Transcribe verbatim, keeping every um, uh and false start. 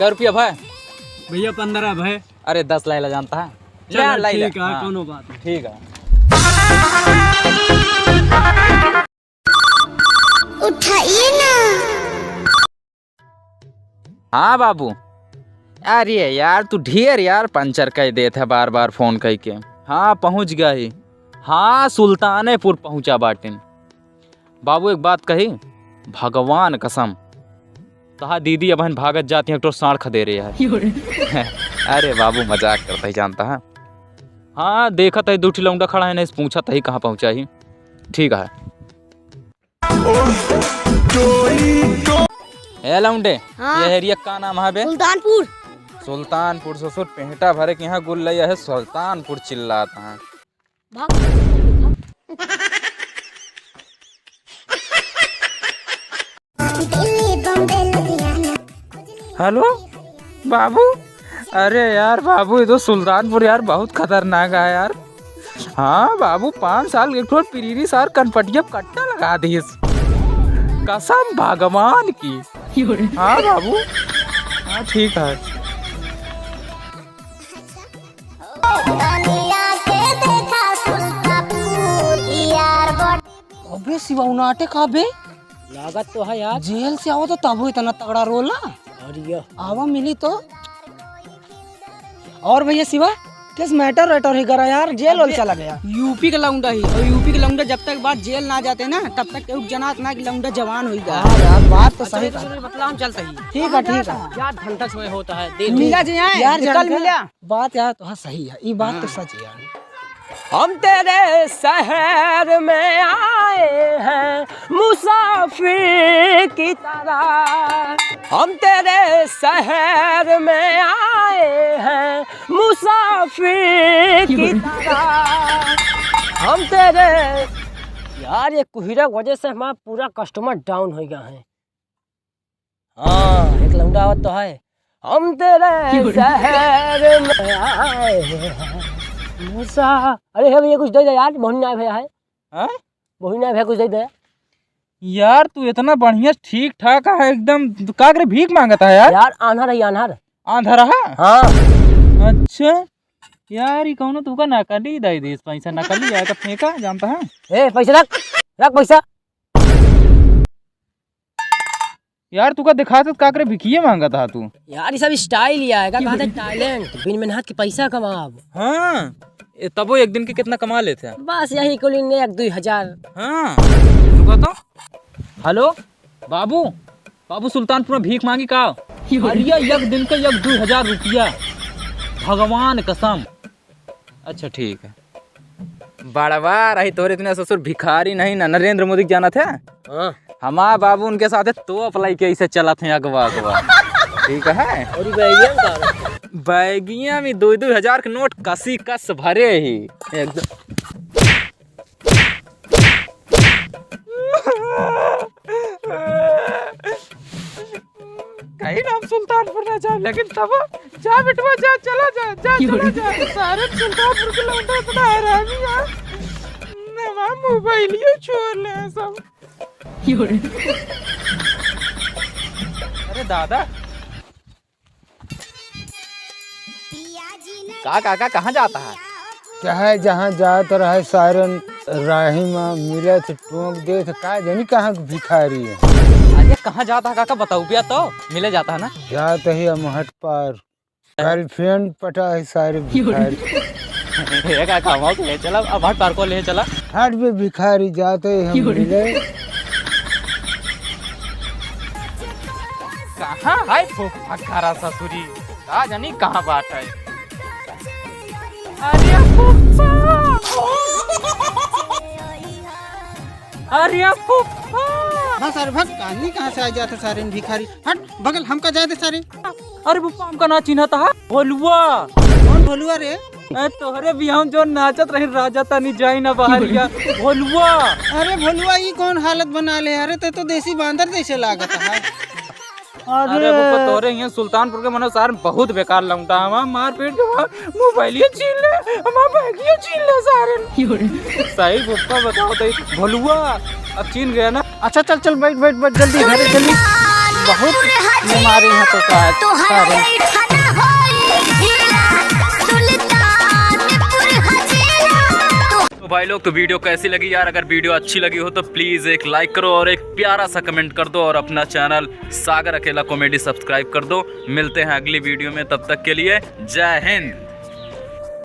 कै रुपया भए? भइया, पन्द्रह भए। अरे, दस लाई ला जानता है। चलो, लाई ला। ठीक है, हाँ। कौनो बात नहीं। ठीक है। उठाइए ना। हाँ बाबू। अरे यार, तू ढेर यार पंचर कइ देत है बार बार फोन कइ के। हाँ, पहुँच गया ही। हाँ, सुल्तानेपुर पहुँचा बाटिन। बाबू, एक बात कही, भगवान कसम, तहा दीदी अबहिन भागत जाती है, एक ठो साँड़ खदेरे है। अरे बाबू, मजाक करत ही, जानता है। हाँ, देखत ही, दू ठी लौंडा खड़ा है, नहीं पूछत ही कहाँ पहुँचा ही। ठीक है। ए लौंडे, हाँ। ये एरिया का नाम है बे? सुल्तानपुर। सुल्तानपुर, ससुर पेंटा भरे के यहाँ गुल लइया है, सुल्तानपुर चिल्लात है। भाग। हेलो बाबू, अरे यार बाबू, ये तो सुल्तानपुर यार बहुत खतरनाक है यार। हाँ बाबू, पाँच साल के एक ठो पिरीरी सार कनपटिया कट्टा लगा दिस, कसम भगवान की। हाँ बाबू, हाँ ठीक है। अबे शिवा, उ नाटक का बे? लागत तो है यार। जेल से आवा तो तबो इतना तगड़ा रोला। अरे आवा मिली तो। और भइया शिवा, किस मैटर वैटर ही करा यार, जेल वेल अबे चला गया। यूपी का लौंडा ही, और यूपी का लौंडा जब तक बात जेल ना जाते ना, तब तक केहू जनात ना कि लौंडा जवान होई गा। हाँ यार, बात तो अच्छा, सही तो कहा। चलो, मतलब हम चलते ही। ठीक है, ठीक है। यार, धंधा समय होता है, दे दो। मिला जी, आए, यार, निकल जानते हैं? मिला। बात यार तो हाँ सही है, ई बात तो हाँ। सच है यार। हम तेरे शहर में आए हैं मुसाफिर की तरह, हम तेरे शहर में आए हैं मुसाफिर की तरह, हम तेरे। यार, ये कुहिरा की वजह से हमारा पूरा कस्टमर डाउन हो गया है। हाँ, एक लौंडा आवत तो है। हम तेरे शहर में आए हैं मुसा-, अरे हे भइया, कुछ दे दे यार, मोहन नाय भइया है। हाँ? मोहन नाय भइया, कुछ दे दे। यार, तू इतना बढ़िया ठीक ठाक है एकदम, तू का करे भीख मांगत है यार? यार, आन्हर है, आन्हर। आन्हर है? हाँ। अच्छा। यार, ई कौनो तुका नकली दे दिस पैसा, नकली आए का फेंका, जानता है? ए, पैसा रख, रख पैसा। यार, तू का दिखात है, का करे भिखिए मांगत हा तू? यार, ई सब स्टाइल ही आएगा, कहा था टैलेंट, बिन मेहनत के पैसा कमाब। हाँ, ए, तबो एक दिन के कितना कमा लेते हैं? बस यही कुल इनने एक दुई हजार। हाँ, रुको तो। हेलो, बाबू, बाबू सुल्तानपुर में भीख मांगी का? अरे, एक दिन के एक दुई हजार रुपया, भगवान कसम। अच्छा, ठीक है। बड़वा रही तोरे इतना ससुर भिखारी नहीं ना, नरेंद्र मोदी के जानत है? हाँ। हमार बाबू उनके साथे तोप लइके ऐसे चलत हैं अगवा अगवा। ठीक है? और ई बैगिया में का? बैगिया में दुई दुई हजार के नोट कसी कस भरे ही। एकदम। कहीं ना हम सुल्तानपुर ना जाब, लेकिन तब जा बेटवा, जा, चला जा, जा, चला जा। सारे सुल्तानपुर के लौंडे इतना हरामी है, हमार मोबाइलियो छोड़ ले सब। अरे दादा, का काका, कहाँ जाता है? चाहे जहाँ जात रहे, सारन राही में मिलत, टोंक देत, का जानी कहाँ के भिखारी है। अरे कहाँ जाता है काका, बताओ भैया तो, मिले जाता है ना। जात ही हम हट पार, गर्लफ्रेंड पटा है सारे भिखारी। ए काका, हम ले चला, अब हट पार को ले चला। हट बे भिखारी, जात ही हम मिले। कहाँ है फुफा घरा ससुरी? का जानी कहाँ बाटे। अरे फुफा! अरे फुफा! बस अरे भग, कानी कहाँ से आ जाते सारे भिखारी। हट, बगल हमका जाए दे सारे। अरे फुफा, हमका ना चिन्हत हा? भोलुआ। कौन भोलुआ रे? ए, तोहरे बियाह में जो नाचत रही राजा तनी जाई ना बहरिया। भोलुआ। अरे भोलुआ, ई कौन हालत बना ले? अरे ते तो देसी बांदर जैसे लागत है। अरे अरे फुफा, तोरे हियां सुल्तानपुर के मनो सार बहुत बेकार लौंडा हवा, मारपीट के हमार मोबाइलियो छीन ले, हमार बैगियो छीन ले सारे। सही फुफा बताओ तो, भोलुआ अब छीन गया ना। अच्छा चल चल, बैठ बैठ बैठ, जल्दी घरे चली। बहुत बीमारी है तो का, का रे? तो भाई लोग, तो video कैसी लगी यार? अगर video अच्छी लगी हो तो please एक like करो और एक प्यारा सा comment कर दो और अपना channel सागर अकेला comedy subscribe कर दो। मिलते हैं अगली video में, तब तक के लिए जय हिंद।